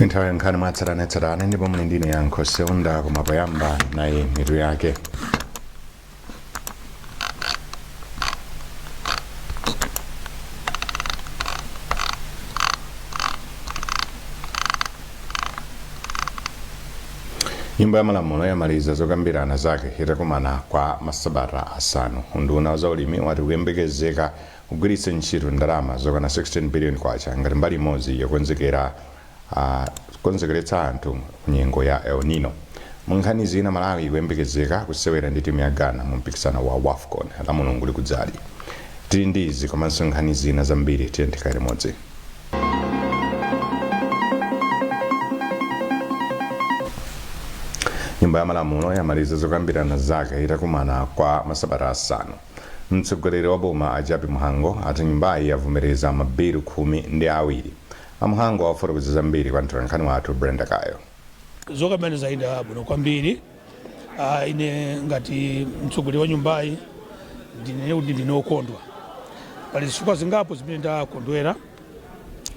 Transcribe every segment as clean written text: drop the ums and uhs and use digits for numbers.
Nthawi ya nkhani mwatsatanetsatane ndipo muli ndine Yankho Seunda, koma poyamba nayi mitu yake. Nyumba ya Malamulo yamaliza zokambirana zake itakumana kwa masabata 5. Unduna wa zaulimi wati ukuyembekezeka kugwiritsa ntchito ndalama zokwana 16 billion kwacha ngati mbali imodzi yokonzekera kukonzekeretsa anthu ku nyengo ya El Nino. Mu nkhani zina, Malawi ikuyembekezeka kusewera ndi timu ya Ghana mu mpikisano wa Wafcon la Mulungu likudzali. Tili ndi izi komanso nkhani zina zambiri, tiyeni tikhale limodzi. Nyumba ya Malamulo yamaliza zokambirana zake itakumana kwa masabata 5. Mtsogoleri wa boma a Jappie Mhango ati nyumbayi yavomereza mabilu 12. A Mhango afotokoza zambiri kwa mtolankhani wathu Brenda Kayo. Zokambirana zayenda bwino kwambiri. Ine ngati mtsogoleri wa nyumbayi ndinene kuti ndine wokondwa. Pali zifukwa zingapo zimene ndakondwera.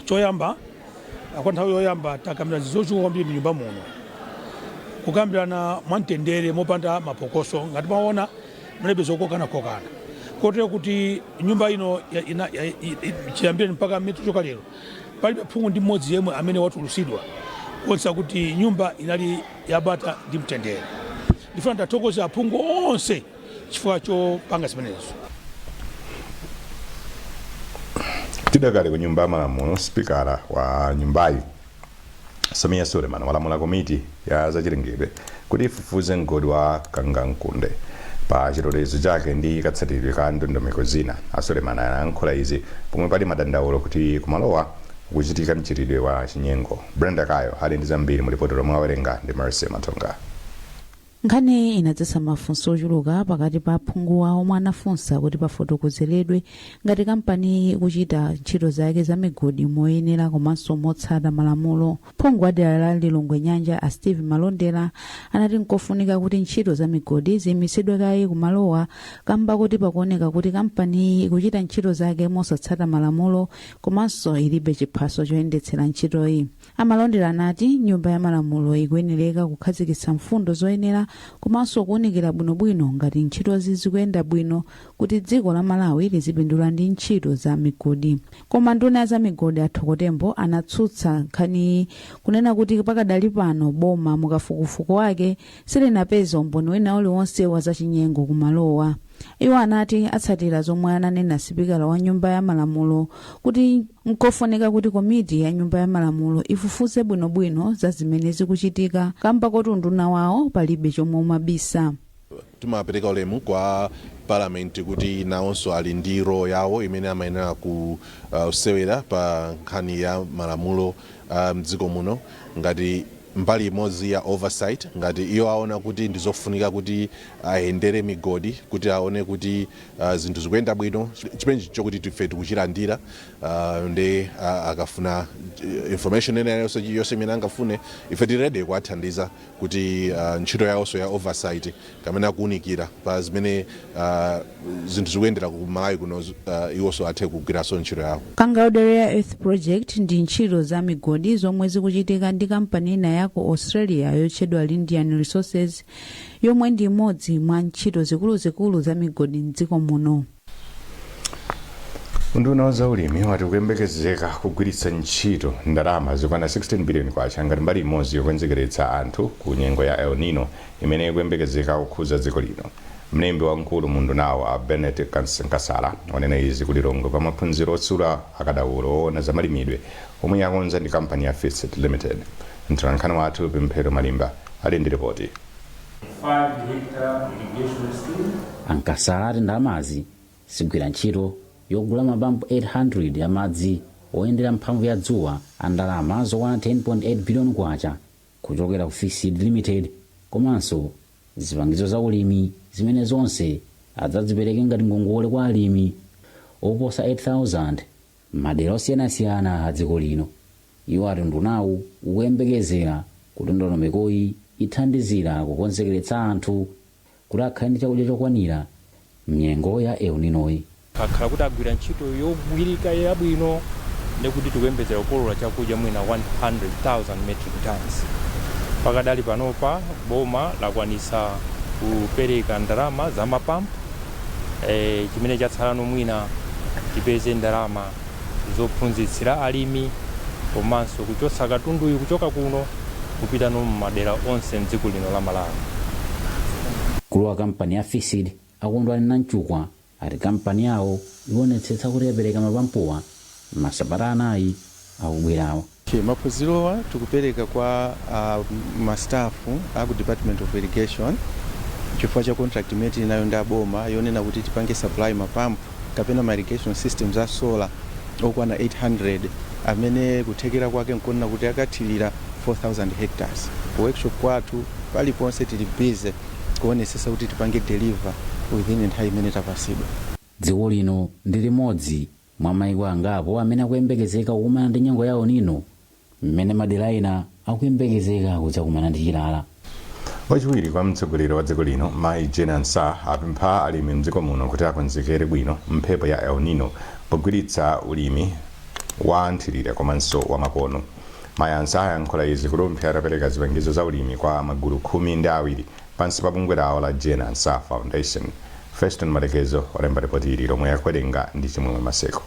Choyamba, kwa nthawi yoyamba takambirana zochuluka kwambiri mnyumba muno, kukambirana mwamtendere mopanda mapokoso. Ngati mwaona, mulibe zokokanakokana, kotero kuti nyumba ino chiyambire mpaka mmene tachoka lero palibe phungu ndi mmodzi yemwe amene watulusidwa, kuonetsa kuti nyumba inali yabata ndi mtendere. Ndifuna ndathokoza aphungu onse chifukwa chopanga zimenezo. Tidakali ku Nyumba ya Malamulo, sipikala wa nyumbayi Sameer Suleman walamula komiti ya zachilengedwe kuti ifufuze mgodi wa Kangankunde pa chilolezo chake ndi katsatidwe ka ndondomeko zina. A Suleman anayankhula izi pomwe pali madandaulo kuti kumalowa kukuchitika mchitidwe wa chinyengo. Brenda Kayo ali ndi zambiri mu lipoti lomwe awerenga ndi Mercy Matonga. Nkhaniyi inadzetsa mafunso ochuluka pakati pa aphunguwa omwe anafunsa kuti pafotokozeredwe ngati kampaniyi ikuchita ntchito zake za migodi moyenera komanso motsata malamulo. Phungu wa dera la Lilongwe Nyanja a Steve Malondera anati nkofunika kuti ntchito za migodi ziyimitsidwe kaye kumalowa kamba kuti pakuoneka kuti kampaniyi ikuchita ntchito zake mosatsata malamulo komanso ilibe chiphaso choyendetsera ntchitoyi. A Malondera anati Nyumba ya Malamulo ikuyenereka kukhazikitsa mfundo zoyenera komanso kuunikira bwinobwino ngati ntchitozi zikuyenda bwino kuti dziko la Malawi lizipindula ndi ntchito za migodi. Koma nduna ya za migodi a Thoko Tembo anatsutsa nkhaniyi kunena kuti pakadali pano boma mukafukufuku wake silinapeze umboni wina uliwonse wa zachinyengo kumalowa. Iwo anati atsatira zomwe ananena sipikala wa Nyumba ya Malamulo kuti nkofunika kuti komiti ya Nyumba ya Malamulo ifufuze bwinobwino za zimene zikuchitika kamba koti unduna wawo palibe chomwe umabisa. Timapereka ulemu kwa Parliament kuti nawonso ali ndi role yawo imene amayenera kusewera pa nkhani ya malamulo mdziko muno ngati mbali imodzi ya oversight. Ngati iyo aona kuti ndizofunika kuti ayendere migodi kuti aone kuti zinthu zikuyenda bwino, chimenechi chokuti ife tikuchilandira. Ndi akafuna information ina yonse yonse imene angafune, ife tili ready kuwathandiza kuti ntchito yawonso ya oversight kamene akuunikira pa zimene zinthu zikuyendera ku Malawi kuno, iwonso athe kugwiranso ntchito yawo. Kangaude Rare Earth Project ndi ntchito za migodi zomwe zikuchitika ndi kampani ina ya ku Australia yotchedwa Lindian Resources, yomwe ndi imodzi mwa ntchito zikuluzikulu za migodi mdziko muno. Unduna wa zaulimi wati ukuyembekezeka kugwiritsa ntchito ndalama zokwana 16 billion kwacha ngati mbali imodzi yokonzekeretsa anthu ku nyengo ya El Nino imene ikuyembekezeka kukhudza dziko lino. Mlembi wamkulu mu undunawo a Bennett Nkasala wanena izi ku Lilongwe pa maphunziro otsula akadaulo oona zamalimidwe omwe yakonza ndi kampani ya Fisd Limited. Mtolankhani wathu Pemphero Malimba ali ndi ripoti. 5 hectare irrigation scheme. A Nkasala ati ndalamazi zigwira ntchito yogula mapampu 800 a madzi oyendera mphamvu ya dzuwa a ndalama zokwana 10.8 biliyoni kwacha kuchokera ku Fisd Limited komanso zipangizo za ulimi zimene zonse adzazipereke ngati ngongole kwa alimi oposa 8,000 m'madera osiyanasiyana a dziko lino. Iwo ati undunawu ukuyembekezera kuti ndondomekoyi ithandizira kukonzekeretsa anthu kuti akhale ndi chakudya chokwanira mnyengo ya El Ninoyi. Akakhala kuti agwira ntchito yogwirika yabwino, Ndikuti tikuyembekeza kukolola chakudya mwina 100,000 metric tons. Pakadali panopa boma lakwanisa kupereka ndalama za mapampu. Chimene chatsalano mwina tipeze ndalama zophunzitsira alimi komanso kuchotsa katunduyu kuchoka kuno kupita no madera onse mdziko lino la Malawi. Mkulu wa kampani ya FISD, Akondwani Nanchukwa, ati kampani yawo ionetsetsa kuti yapereka mapampuwa masabata 4 akubwerawa. Okay, maphunzirowa tikupereka kwa ma staff aku Department of Irrigation chifukwa cha contract imene tili nayo ndi aboma yonena kuti tipange supply mapampu kapena ma irrigation systems a solar okwana 800, amene kuthekera kwake nkonena kuti akathirira 4000 hectares. Ku workshop kwathu paliponse tili busy kuonesesa kuti tipange deliver within nthawi imene tapasidwa. Dziko lino ndi limodzi mwa maiko angapo amene akuyembekezeka kukumana ndi nyengo ya El Nino, mmene madera ena akuyembekezeka kudzakumana ndi chilala. Wachiwiri kwa mtsogoleri wa dziko lino, Mayi Jane Ansah, apempha alimi mdziko muno kuti akonzekere bwino mphepo ya El Nino pogwiritsa ulimi wa nthirira komanso wa makono. Mayi Ansah ayankhula izi ku Rumphi atapereka zipangizo za ulimi kwa magulu 12 pansi pa bungwe lawo la Jane Ansah Foundation. Feston Malekezo walemba ripoti ili lomwe akuwerenga ndi Chimwemwe Maseko.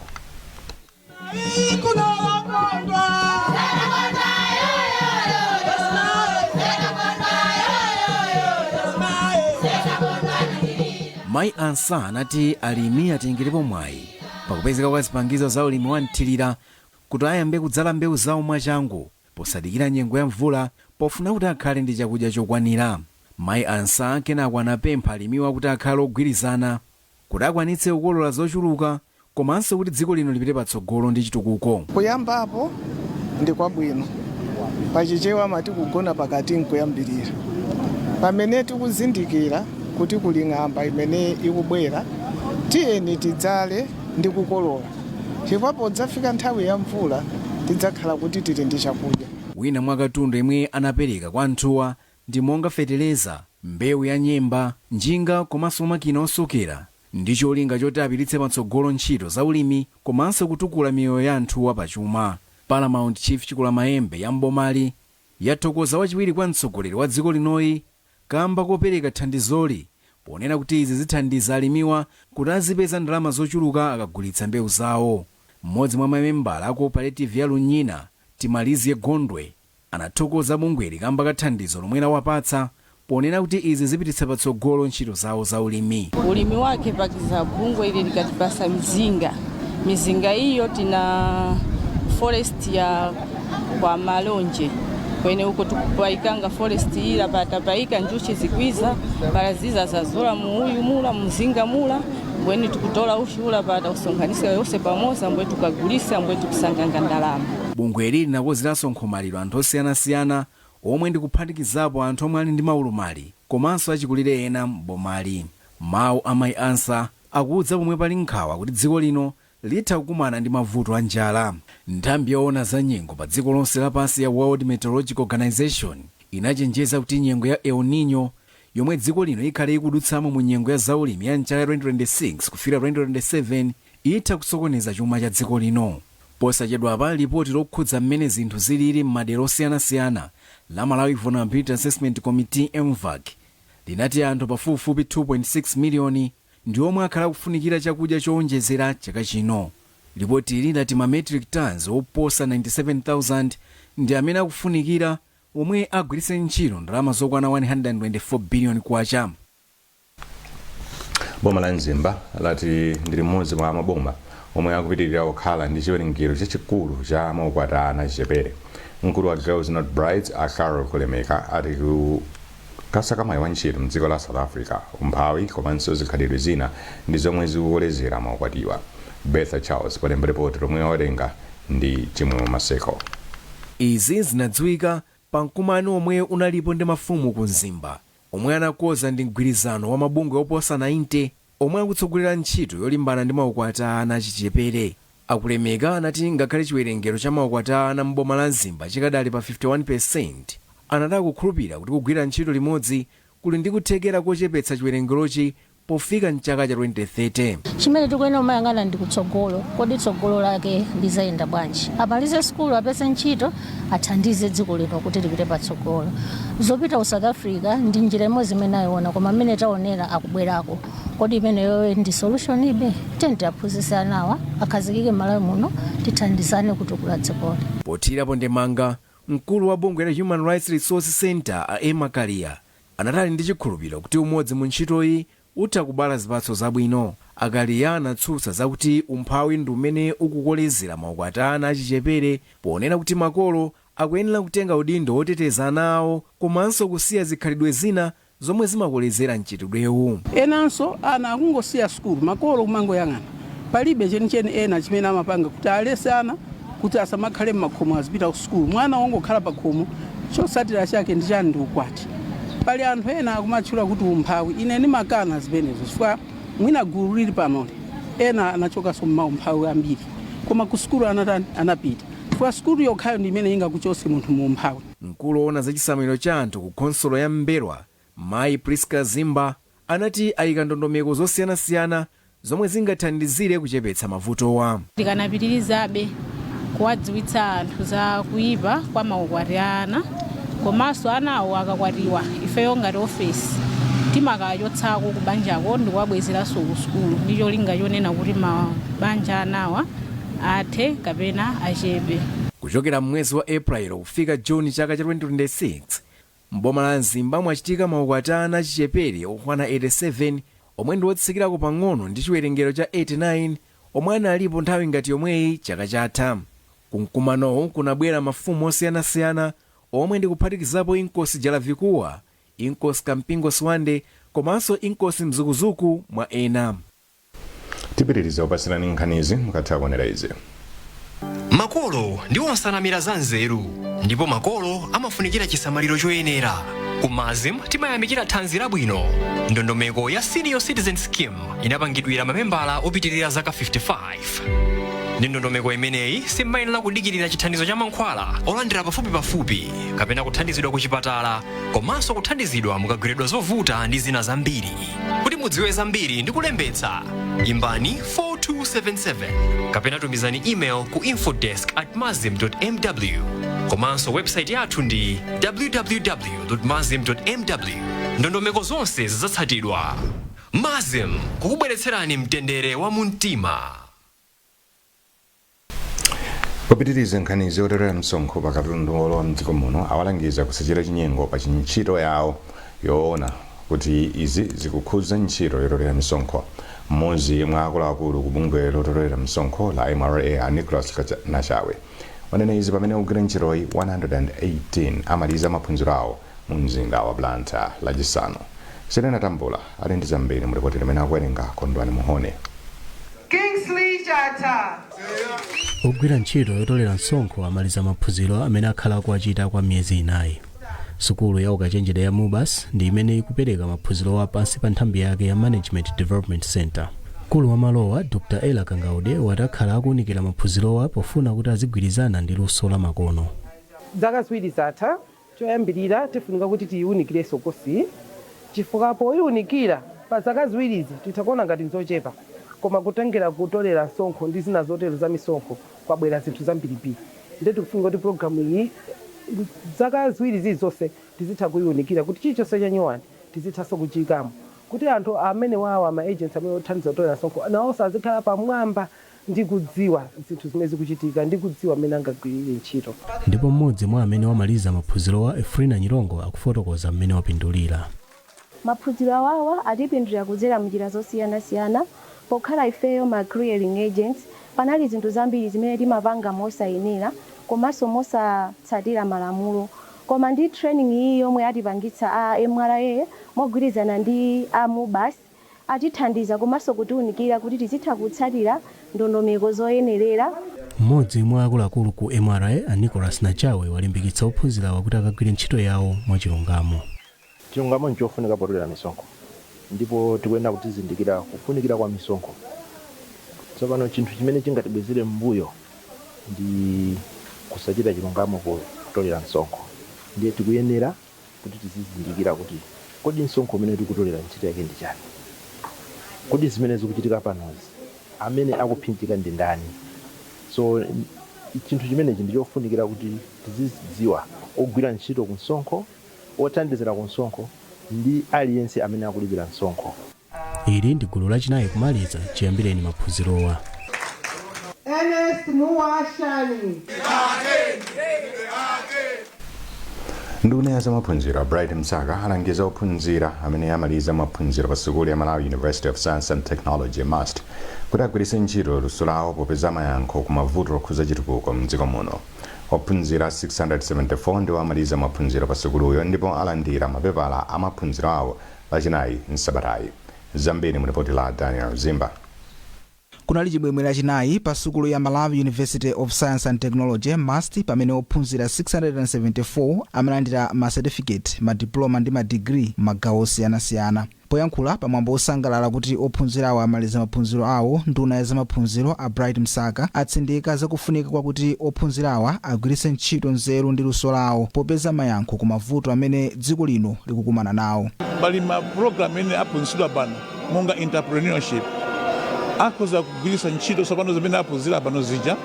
Mayi Ansah anati alimi atengerepo mwayi pakupezeka kwa zipangizo za ulimi wa mthirira kuti ayambe kudzala mbewu zawo mwachangu posadikira nyengo ya mvula, pofuna kuti akhale ndi chakudya chokwanira. Mayi Ansah kenako anapempha alimiwa kuti akhale ogwirizana kuti akwanitse kukolola zochuluka komanso kuti dziko lino lipite patsogolo ndi chitukuko. Kuyambapo ndi kwabwino. Pachichewa amati kugona pakati nkuyambirira. Pamene tikuzindikira kuti kuli ng'amba imene ikubwera, tiyeni tidzale ndi kukolola, chifukwa podzafika nthawi ya mvula tidzakhala kuti tili ndi chakudya. Wina mwa katundu yemwe anapereka kwa anthuwa ndi monga feteleza, mbewu ya nyemba, njinga komanso makina osokera, ndi cholinga choti apititse patsogolo ntchito za ulimi komanso kutukula miyoyo ya anthuwa pachuma. Paramount Chief Chikulamayembe ya mbomali yathokoza wachiwiri kwa mtsogoleri wa dziko linoyi kamba kopereka thandizoli, ponena kuti izi zithandiza alimiwa kuti azipeza ndalama zochuluka akagulitsa mbewu zawo. Mmodzi mwa mamembala a cooperative ya Lunyina, Timalizie Gondwe, anathokoza bungweli kamba ka thandizo lomwe lawapatsa, ponena kuti izi zipititsa patsogolo ntchito zawo za ulimi. Ulimi wake pakiza bungwe ili likatipasa mizinga, mizinga iyo tina forest ya kwa Malonje, kwene uko tukupaikanga forest ila patapaika njuchi zikwiza paraziza zazola muuyu mula mzinga mula, mbweni tukutola ushi ula pata usonkhanisa yonse pamoza, mbwe tukagulisa, mbwe tukusanganga ndalama. Bungweli linakonzeranso nkhomaliro anthu osiyanasiyana omwe ndikuphatikizapo anthu omwe ali ndi maulumali komanso achikulire ena m'bomali. Mawu a Mayi Ansah akudza pomwe pali nkhawa kuti dziko lino litha kukumana ndi mavuto a njala. Nthambi yoona za nyengo pa dziko lonse lapansi ya World Meteorological Organization inachenjeza kuti nyengo ya El Nino yomwe dziko lino ikhale ikudutsamo mu nyengo ya zaulimi ya mchaka 2026 kufika 2027 itha kusokoneza chuma cha dziko lino. Posachedwapa, lipoti lokhudza mmene zinthu zilili m'madera osiyanasiyana la Malawi Vulnerability Assessment Committee, MVAC, linati anthu pafupifupi 2.6 miliyoni ndi omwe akhala akufunikira chakudya chowonjezera chaka chino. Lipotili lati ma metric tons oposa 97,000 ndi amene akufunikira, omwe agwiritse ntchito ndalama zokwana 124 billion kwacha. Boma la Mzimba lati ndi limodzi mwa maboma omwe akupitirira kukhala ndi chiwerengero chachikulu cha maukwati a ana achichepere. Mkulu wa Girls Not Brides, a Carol Kulemeka, ati kukasaka mwayi wa ntchito mdziko la South Africa, umphawi komanso zikhalidwe zina ndi zomwe zikukolezera maukwatiwa. Bertha Charles polemba ripoti lomwe wawerenga ndi Chimwemwe Maseko. Izi zinadziwika pa mkumano omwe unalipo ndi mafumu ku Mzimba, omwe anakonza ndi mgwirizano wa mabungwe oposa 90 omwe akutsogolera ntchito yolimbana ndi maukwati a ana achichepere. Akulemeka anati ngakhale chiwerengero cha maukwati a ana m'boma la Mzimba chikadali pa 51%, anati akukhulupirira kuti kugwira ntchito limodzi kuli ndi kuthekera kochepetsa chiwerengerochi. pofika mchaka cha 2030. Chimene tikuyenera kumayang'ana ndi kutsogolo. Kodi tsogolo lake lizayenda bwanji? Amalize sukulu, apeze ntchito, athandize dziko lino kuti lipite patsogolo. Zopita ku South Africa ndi njira imodzi imene ayiona, koma amene taonera akubwerako, kodi imeneyo ndi solution ibe? Tiyeni tiaphunzitse anawa, akhazikike m'Malawi muno, tithandizane kutukula dzikoli. Pothirapo ndemanga, mkulu wa bungwe la Human Rights Resource Center, a Emma Kaliya, anati ali ndi chikhulupiriro kuti umodzi mu ntchitoyi utha kubala zipatso zabwino. Akaliya anatsutsa zakuti umphawi ndi umene ukukolezera maukwati ana achichepere, ponena kuti makolo akuyenera kutenga udindo woteteza ana awo komanso kusiya zikhalidwe zina zomwe zimakolezera mchitidwewu. Enanso ana akungosiya sukulu, makolo kumangoyang'ana, palibe chenicheni ena chimene amapanga kuti alese ana kuti asamakhale mmakhomo, azipita ku sukulu. Mwana wongokhala pa khomo, chotsatira chake ndi chani? Ndi ukwati. Pali anthu ena akumatchula kuti umphawi. Ine ndimakana zimenezo, chifukwa mwina gulu lili panoli ena anachokanso mmaumphawi ambiri, koma ku sukulu anatani? Anapita, chifukwa sukulu yokhayo ndi imene ingakuchotse munthu mu umphawi. Mkulu woona za chisamaliro cha anthu ku khonsolo ya M'mbelwa, Mayi Priska Zimba, anati ayika ndondomeko zosiyanasiyana zomwe zingathandizire kuchepetsa mavutowa. Tikanapitirizabe kuwadziwitsa anthu za kuyipa kwa maukwati a ana, komanso anawo akakwatiwa, ifeyo ngati ofesi timakachotsako kubanjako ndikuwabwezeranso ku sukulu, ndi cholinga chonena kuti mabanja anawa athe kapena achepe. Kuchokera mwezi wa April kufika Juni chaka cha 2026, mboma la Mzimba mwachitika maukwati ana achichepere okwana 87, omwe ndi otsikirako pang'ono ndi chiwerengero cha 89 omwe analipo nthawi ngati yomweyi chaka chatha. Kumkumanowu kunabwera mafumu osiyanasiyana omwe ndikuphatikizapo Inkosi Jalavikuwa, Inkosi Kampingo Siwande komanso Inkosi Mzukuzuku, mwa ena. Tipitiriza kupasirani nkhanizi mukatha kuonera izi. Makolo ndiwo nsanamira za nzeru, ndipo makolo amafunikira chisamaliro choyenera. Ku MASM timayamikira thanzi labwino. Ndondomeko ya Senior Citizen Scheme inapangidwira mamembala opitirira zaka 55. Ndi ndondomeko imeneyi, simmayenera kudikirira chithandizo cha mankhwala olandira pafupipafupi kapena kuthandizidwa ku chipatala, komanso kuthandizidwa mukagwiridwa zovuta ndi zina zambiri. Kuti mudziwe zambiri ndi kulembetsa, imbani 4277 kapena tumizani email ku infodesk@masm mw, komanso website yathu ndi www.masm mw. Ndondomeko zonse zidzatsatidwa. MASM, kukubweretserani mtendere wa mumtima. Popitiriza nkhanizi, otolera msonkho pa katundu olowa mdziko muno awalangiza kusachita chinyengo pa ntchito yawo yoona kuti izi zikukhudza ntchito yotolera misonkho. Mmodzi mwa akuluakulu ku bungwe lotolera msonkho la MRA, a Nicholas Nachawe, wanena izi pamene ogwira ntchitoyi 118 amaliza maphunziro awo mu mzinda wa Blantyre Lachisanu. Selena Tambula ali ndi zambiri mu ripoti limene akuwerenga Kondwani Muhone. Kingsley Chata. Ogwira ntchito yotolera msonkho amaliza maphunziro amene akhala akuachita kwa miyezi 4. Sukulu ya ukachenjede ya MUBAS ndi imene ikupereka maphunzirowa pansi pa nthambi yake ya Management Development Center. Mkulu wa malowa, Dr Ella Kangaude, wati akhala akuwunikira maphunzirowa pofuna kuti azigwirizana ndi luso la makono. Zaka 2 zatha. Choyambirira, tifunika kuti tiyiwunikirenso kosi, chifukwa poyiwunikira pa zaka ziwirizi titha kuona ngati nzochepa, koma kutengera kutolera msonkho ndi zina zotero za misonkho, kwabwera zinthu zambirimbiri. Ndiye tikufunika kuti programu iyi zaka 2 zilizonse tizitha kuyiwunikira, kuti chilichonse cha nyuwani tizithanso kuchiyikamo, kuti anthu amene wawa ma agents amene othandiza kutolera msonkho nawonso azikhala pamwamba ndi kudziwa zinthu zimene zikuchitika ndi kudziwa mmene angagwirire ntchito. Ndipo mmodzi mwa amene wamaliza maphunzirowa, Efrina Nyirongo, akufotokoza mmene wapindulira. Maphunziro awawa atipindulira kudzera mnjira zosiyanasiyana. Pokhala ifeyo ma clearing agents, panali zinthu zambiri zimene timapanga mosayenera komanso mosatsatira malamulo, koma ndi training iyi yomwe atipangitsa a MRA mogwirizana ndi a MUBAS, atithandiza komanso kutiunikira kuti tizitha kutsatira ndondomeko zoyenerera. Mmodzi mwa akuluakulu ku MRA, a Nicholas Nachawe, walimbikitsa ophunzirawa kuti akagwire ntchito yawo mwachilungamo. Chilungamo nchofunika potolera misonkho, ndipo tikuyenera kutizindikira kufunikira kwa misonkho. Tsopano chinthu chimene chingatibwezere m'mbuyo ndi kusachita chilungamo potolera msonkho. Ndiye tikuyenera kuti tizizindikira kuti kodi msonkho umene tikutolera ntchito yake ndi chani? Kodi zimene zikuchitika panozi, amene akuphinjika ndi ndani? So chinthu chimenechi ndi chofunikira kuti tizidziwa ogwira ntchito ku msonkho, othandizira ku msonkho ndi aliyense amene akulipira msonkho. Ili ndi gulu lachinayi kumaliza chiyambireni maphunzirowa. Ernest Muwashani. Nduna ya zamaphunziro Bright Msaka alangiza ophunzira amene amaliza maphunziro pa sukulu ya Malawi University of Science and Technology, MUST, kuti agwiritse ntchito luso lawo popeza mayankho ku mavuto okhuza chitukuko mdziko muno. Ophunzira 674 ndiwo amaliza maphunziro pa sukuluyo ndipo alandira mapepala a maphunziro awo Lachinayi msabatayi. Zambiri mu ripoti la Daniel Zimba. Kunali chimwemwe Lachinayi pa sukulu ya Malawi University of Science and Technology, MUST, pamene ophunzira 674 amalandira ma certificate, madiploma ndi madigiri m'magawo osiyanasiyana. Poyankhula pamwambo osangalala kuti ophunzirawo amaliza maphunziro awo, nduna ya zamaphunziro a Bright Msaka atsindika zakufunika kwakuti ophunzirawa agwiritse ntchito nzeru ndi luso lawo popeza mayankho ku mavuto amene dziko lino likukumana nawo. Pali ma program ene aphunzitsidwa pano monga entrepreneurship, akhoza kugwiritsa ntchito tsopano zimene aphunzira pano zija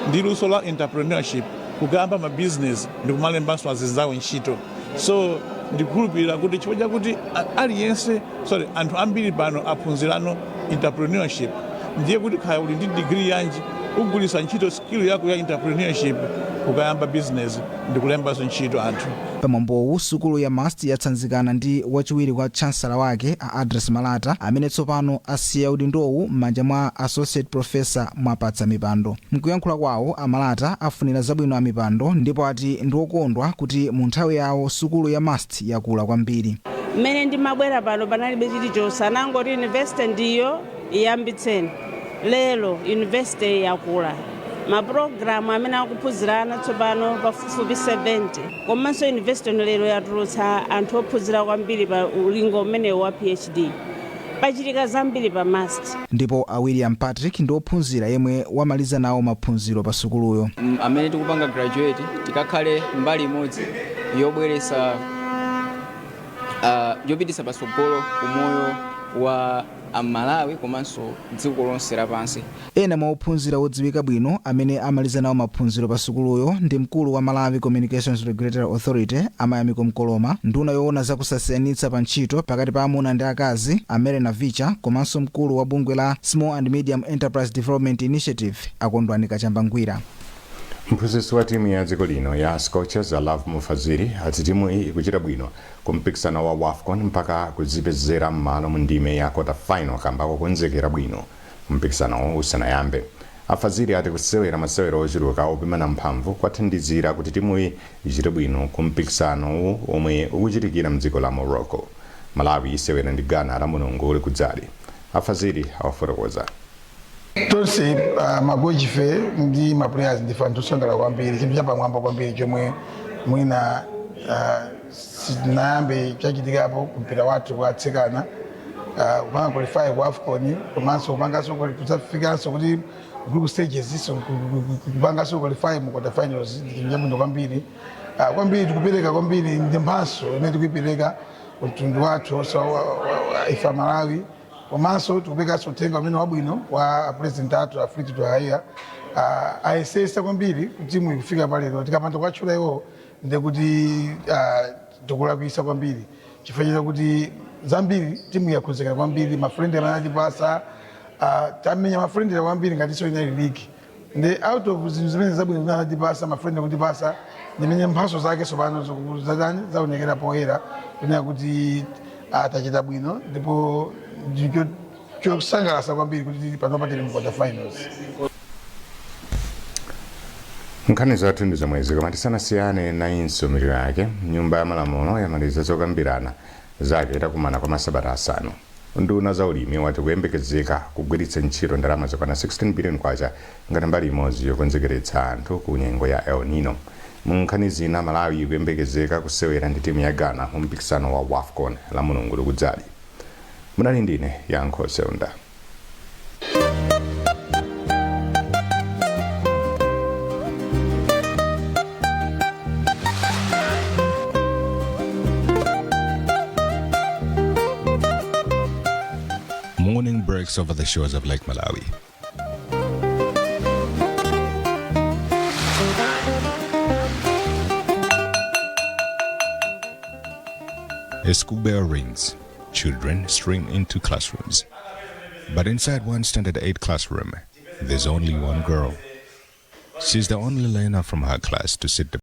ndi luso la entrepreneurship kukayamba ma business ndi kumalembanso azinzawo ntchito. So ndikukhulupirira kuti chifukwa chakuti aliyense, sorry, anthu ambiri pano aphunzirano entrepreneurship, ndiye kuti kaya uli ndi degree yanji, ugwiritsa ntchito skill yako ya entrepreneurship kukayamba business ndi kulembanso ntchito anthu. Pamwambowu, sukulu ya MUST yatsanzikana ndi wachiwiri kwa chancellor wake a Address Malata, amene tsopano asiya udindowu m'manja mwa Associate Professor Mwapatsa Mipando. Mkuyankhula kwawo, a Malata afunira zabwino a Mipando ndipo ati ndi okondwa kuti mu nthawi yawo sukulu ya MUST yakula kwambiri. Mmene ndimabwera pano panalibe chilichonse, anangoti university ndiyo iyambitseni. Lero university yakula, mapulogalamu amene akuphunzirana tsopano pafupifupi 70, komanso university lero yatulutsa anthu ophunzira kwambiri pa ulingo umenewu wa PhD. Pachitika zambiri pa MUST. Ndipo a William Patrick ndi ophunzira yemwe wamaliza nawo maphunziro pa sukuluyo. Amene tikupanga graduate tikakhale mbali imodzi yobweretsa yopititsa patsogolo umoyo wa Amalawi komanso dziko lonse lapansi. Ena mwa ophunzira odziwika bwino amene amaliza nawo maphunziro pa sukuluyo ndi mkulu wa Malawi Communications Regulatory Authority a Mayamiko Mkoloma, nduna yoona za kusasiyanitsa pa ntchito pakati pa amuna ndi akazi a Mary Navicha, komanso mkulu wa bungwe la Small and Medium Enterprise Development Initiative a Kondwani Kachambangwira. Mphunzitsi wa timu ya dziko lino ya Scorchers a Lovemore Fazili ati timu iyi ikuchita bwino ku mpikisano wa WAFCON mpaka kudzipezera m'malo mu ndime ya quarter final kamba kokonzekera bwino mpikisanowo usanayambe. A Fazili ati kusewera masewero ochuluka opimana mphamvu kwathandizira kuti timuyi ichite bwino ku mpikisanowu omwe ukuchitikira mdziko la Morocco. Malawi isewera ndi Ghana la Mulungu likudzali. A Fazili awafotokoza. Tonse makochife ndi ma players ndife anthu osangalala kwambiri, chinthu chapamwamba kwambiri chomwe mwina sitinayambe chachitikapo kumpira wathu kwa atsikana, kupanga qualify ku AFCON, komanso kupanganso kudzafikanso kuti group stages iso kupanganso qualify mu quarter finals ndi chinthu chabwino kwambiri. Kwambiri tikupereka kwambiri ndi mphatso imene tikuipereka mtundu wathu so, ife Amalawi, komanso tikuperekanso uthenga umene wabwino wa president athu a Fleetwood Haiya. Ayesesa kwambiri kuti timu ikufika palero. Tikapanda kuwatchula iwo ndekuti tikulakwisa kwambiri, chifukwa chakuti zambiri timu yakonzekera kwambiri. Ma friendly amene atipasa, tamenya ma friendly kwambiri ngatinso inali league, ndi out of zinthu zimene zabwino zimene anatipasa, ma friendly kutipasa, ndimene mphatso zake tsopano zatani zaonekera poyera kunena kuti tachita bwino, ndipo ndicho chosangalatsa kwambiri kuti tili panopa tili mu quarter finals. Nkhani zathu ndi zomwezi, koma tisanasiyane nayinso mitu yake. Nyumba ya Malamulo yamaliza zokambirana zake itakumana kwa masabata 5. Unduna za ulimi wati kuyembekezeka kugwiritsa ntchito ndalama zokwana 16 billion kwacha ngati mbali imodzi yokonzekeretsa anthu ku nyengo ya El Nino. Mu nkhani zina, Malawi ikuyembekezeka kusewera ndi timu ya Ghana mu mpikisano wa WAFCON la Mulungu likudzali. Munali ndine Yankho Seunda. Muone. breaks over the shores of Lake Malawi. A school bell rings. Children stream into classrooms. But inside one Standard 8 classroom, there's only one girl. She's the only learner from her class to sit the